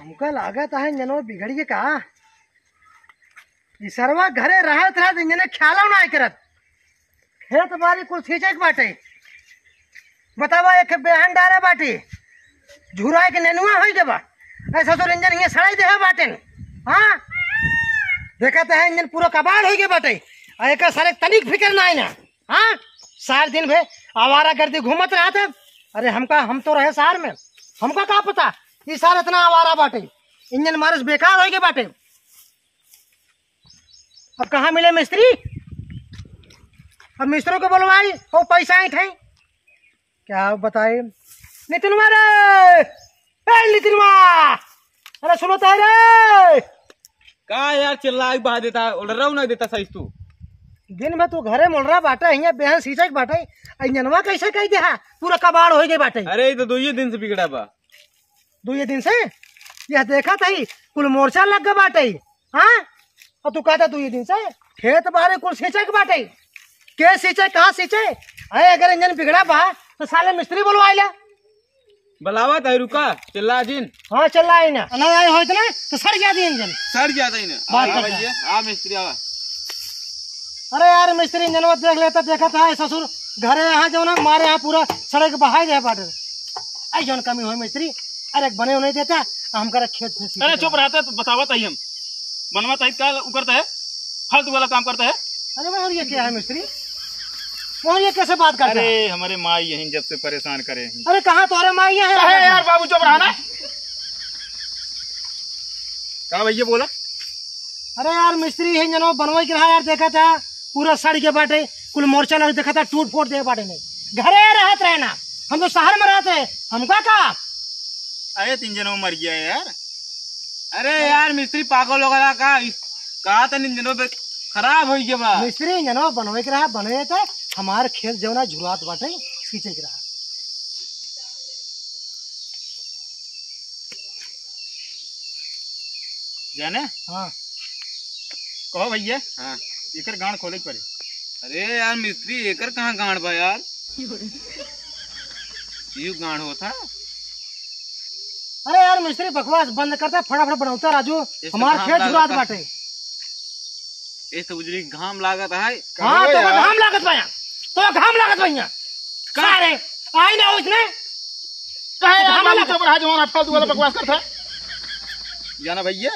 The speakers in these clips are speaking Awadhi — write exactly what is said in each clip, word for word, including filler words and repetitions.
हमका लागत है इंजनवा बिगड़ गया का? ई सरवा घरे रहत रहत इंजने ख्यालो नाहीं करत। खेत बारी कुल सींचे के बाटे। बतावा, एक बेहन डारे बाटे, झुराए के नेनुआ होई के बा। ऐसा तो इंजन हियाँ सड़ाई देहे बाटेन। हाँ, देखत है इंजन पूरा कबाड़ होई के बाटे। आ एकर सारे तनिक फिकर नाहीं ना। हाँ, सार दिन भे आवारागर्दी घूमत रहत है। अरे हमका, हम तो रहे सार में, हमका का पता ई सार इतना आवारा बाटे। इंजन मारे से बेकार होई के बाटे। अब कहाँ मिले मिस्त्री? अब मिस्त्रों को बोलवाई, वो पैसा ही ठाई। क्या बताए? नितिनवा रे, ए नितिनवा, अरे सुनो तो रे। का यार चिल्लाई बहा देता, ओलराऊ ना देता सही तू। दिन भर तू घरे मोलरा बाटे, हियाँ बेहन सींचे के बाटे, आ इंजनवा कैसे कह दे हा? पूरा कबाड़ हो गए बाटे। अरे, ई तो दुइये दिन से बिगड़ा बा। दुइये दिन से? यह देखत ही, कुल मोर्चा लग गए बाटे। हाँ? और तू कहता दुइये दिन से? खेत बारे कुल सींचे के बाटे। के सींचे, कहाँ सींचे? अरे, अगर इंजन बिगड़ा बा, तो साले मिस्त्री बुलवाई ले। बुलावत है, रुका, चिल्ला जिन। हाँ, चिल्ला ही ना। ना आए होइत ना, तो सड़ जा दी इंजन। सड़ जाता ही ना। बात आ, करता। भैया, आ मिस्त्री आवा। अरे यार, मिस्त्री इंजनवा देख लेता, देखत है ससुर, घरे यहाँ जो ना, मारे यहाँ पूरा सड़क बहाई दे बाटे। आई जौन कमी होई मिस्त्री, अरे बने नहीं देता, हम करे खेत में अरे चुप रहता, तो बतावत ही हम। बनवा ताई का उ करता है, फालतू वाला काम करता है। अरे मोहन, ये क्या है मिस्त्री? मोहन, ये कैसे बात करता है? अरे, हमारे माई यहीं जब से परेशान करे हैं। अरे, कहाँ तोरे माई यहाँ है? अरे यार, बाबू, चुप रहा ना। का भैया बोला? अरे यार, मिस्त्री है जनो बनवाई के रहा यार, देखा था पूरा सड़ के बाटे, कुल मोर्चा लग देखा था, टूट फोड़ दे बाटे ने। घरे रहत रहे ना, हम तो शहर में रहत रहे, हमका का? अरे, तीन जनो मर गया यार। अरे यार, मिस्त्री पागल हो गया का? इस-, कहा था इन दिनों पे खराब हो गया बा। मिस्त्री इंजनवा बनवे के रहा, बनवे त हमार खेत जौना झुरात बाटे, सींचे के रहा। जाने? हाँ। कहो भैया। हाँ। एकर गांड खोले के पड़े। अरे यार मिस्त्री, एकर कहाँ गांड बा यार? यू गांड होता। अरे यार मिस्त्री, बकवास बंद करता, फटाफट बनौता राजू, इस हमार काम खेत लागत झुरात है। बाटे। इस उजरी घाम लागत है। हाँ, कहो तो यार। घाम लागत बा यहाँ, तो घाम लागत बा यहाँ। का? सारे, आई ना हो इसने। काहे यार, घाम बाबू लागत। चुप रहा, जवान फालतू वाला बकवास करता। जाना भैया,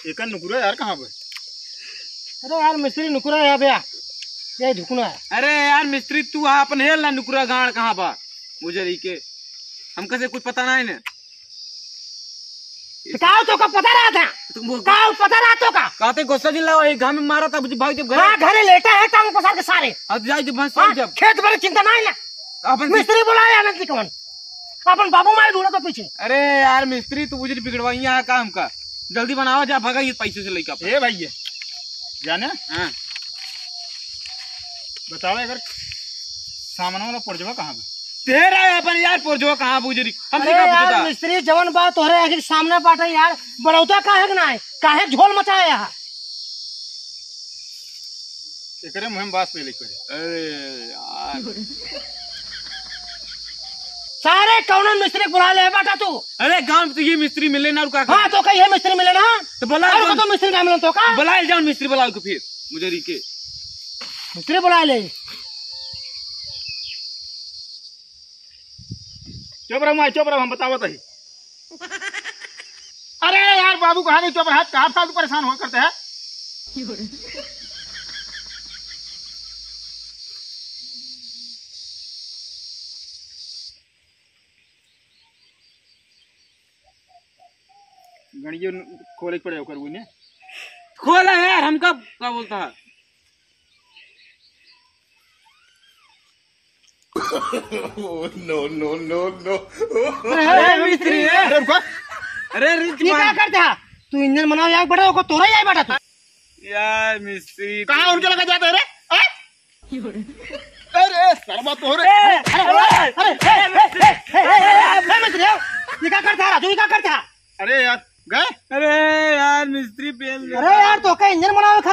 एकर नुकुरा यार कहाँ बा? अरे यार मिस्त्री, नुकुरा है भैया, ये झुकना है। अरे यार मिस्त्री, तू आपन हेल ना, नुकुरा गांड कहाँ बा? मुझे रही के, हमका से कुछ पता नहीं ने। तो का तो का पता रहा था? तुम बोल। का पता रहा तो का? कहते गुस्सा जिन लावा, ये घाम में मारा था, मुझे भाग जब घरे। हाँ, घरे लेटा है टांग पसार के सारे। अब जाए जब भैंस हाँ, जब। खेत भरे चिंता नहीं ना। अपन मिस्त्री बुलाए आनंद जी कौन? अपन बाबू माई ढूंढो तो पीछे। अरे यार मिस्त्री, तू उजरी बिगड़वाइया है काम का। जल्दी बनावा, जा भागा ये पैसे से लेके अपन। ए भैया, जाने? हाँ। बतावा अगर सामने वाला पुर्जवा कहाँ बा? तेरा है अपन यार, पुर्जवा कहाँ बा उजरी? हमसे अरे का यार पूछता? मिस्त्री, जवन बात तोहरे आँखी के सामने बाटे यार, बनौता काहे के ना है? काहे झोल मचाया यहाँ? एकरे मुँह में बास पहले करे। अरे यार। सारे कौनो मिस्त्री के बुला ले बाटा तू। अरे गाँव में तो ये मिस्त्री मिले ना, रुका कर। हाँ, तो कहीं है मिस्त्री मिले ना? तो बुला और कौन? तो मिस्त्री ना मिले तो का? बुला ले जाओ मिस्त्री, बुलाओ के फिर। मुझे रीके। मिस्त्री बुला ले। चुप रहो माई, चुप रहो, हम बतावत ही। अरे यार बाबू, कहाँ गए चुप रहा, कहाँ फालतू परेशान हो करते हैं? गणिये खोले के पड़े ओकर बुने। खोला यार, हमका का बोलता है? No, no, no, no। अरे, अरे, मिस्त्री, ए। अरे, रुको। अरे, रुक ये बा। क्या करते हैं? तू इंजन बनाओ, यहाँ बैठा, ओको तोरा यहाँ बैठा तू। यार, मिस्त्री। कहाँ उनके लगा जाता है रे? हैं? अरे, सरवा तोरे। ए, अरे, अरे, अरे, ए, मिस्त्री, ए, ये क्या करते हैं, राजू, ये क्या करते हैं? अरे यार, गए?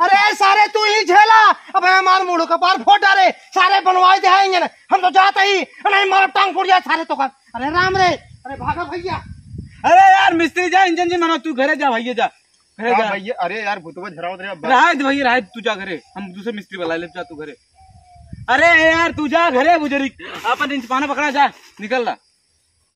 अरे सारे तू ही झेला। अबे हमार मुड़ो का पार फोड़ डारे। सारे बनवाई दे हैं इंजन। हम तो जाते ही नहीं मारो टांग फूट जाए सारे तो कर। अरे राम रे। अरे भागा भैया। अरे यार मिस्त्री जा, इंजन जी मनो, तू घरे जा भैया जा। घरे का जा। भैया, अरे यार भूतवा झरावत रे अब्बा। रहा दे भैया, रहा दे, तू जा घरे, हम दूसरे मिस्त्री बुला ले, जा तू घरे। अरे यार तू जा घरे बुजुर्ग, अपन इंच पाना पकड़ा जा, निकल ला।